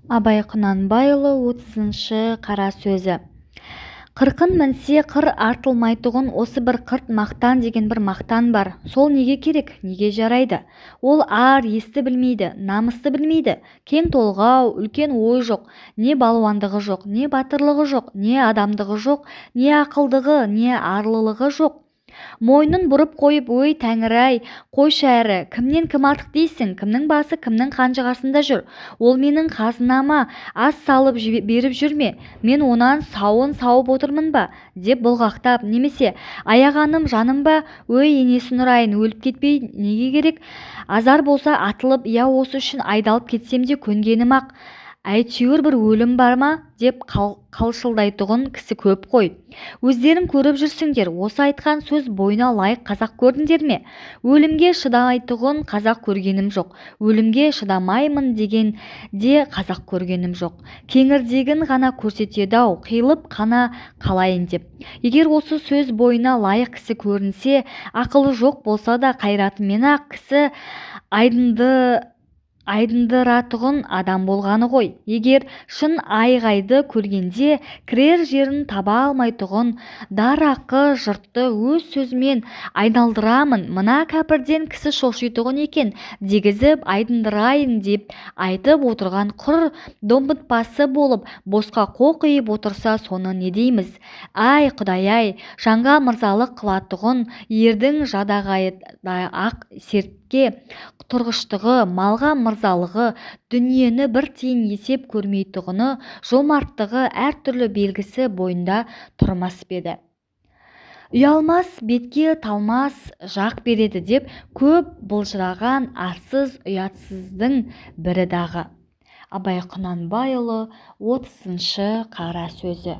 Абай Құнанбайұлы 30-шы қара сөзі. Қырқын мінсе қыр артылмайтұғын осы бір қырт мақтан деген бір мақтан бар. Сол неге керек, неге жарайды? Ол ар, есті білмейді, намысты білмейді. Кең толғау, үлкен ой жоқ, не балуандығы жоқ, не батырлығы жоқ, не адамдығы жоқ, не ақылдығы, не арлылығы жоқ. Мойнын бұрып қойып, өй, тәңір-ай, қойшы әрі, кімнен кім артық дейсің, кімнің басы кімнің қанжығасында жүр? Ол менің қазынама ас салып беріп жүр ме, мен онан сауын сауып отырмын ба? Деп бұлғақтап, немесе аяғаным жаным ба, өй, енесін ұрайын, өліп кетпей неге керек, азар болса атылып, я осы үшін айдалып кетсем де көнгенім-ақ, әйтеуір бір өлім бар ма деп қалшылдайтұғын кісі көп қой. Өздерің көріп жүрсіңдер, осы айтқан сөз бойына лайық қазақ көрдіңдер ме? Өлімге шыдайтұғын қазақ көргенім жоқ, өлімге шыдамаймын деген де қазақ көргенім жоқ. Кеңірдегін ғана көрсетеді-ау, қиылып қана қалайын деп. Егер осы сөз бойына лайық кісі көрінсе, ақылы жоқ болса да қайратымен-ақ кісі айдындыратұғын адам болғаны ғой. Егер шын айғайды көргенде кірер жерін таба алмайтұғын дарақы жұртты өз сөзімен айналдырамын, мына кәпірден кісі шошитұғын екен дегізіп айдындырайын деп айтып отырған құр домбытпасы болып босқа қоқиып отырса, соны не дейміз? Ай, Құдай-ай, жанға мырзалық қылатұғын ердің жадағайдай-ақ сертке тұрғыштығы, малға мырзалығы, дүниені бір тиын есеп көрмейтұғыны, жомарттығы, әртүрлі белгісі бойында тұрмас па еді? Ұялмас бетке талмас жақ береді деп көп былжыраған арсыз, ұятсыздың бірі дағы. Абай Құнанбайұлы 30-шы қара сөзі.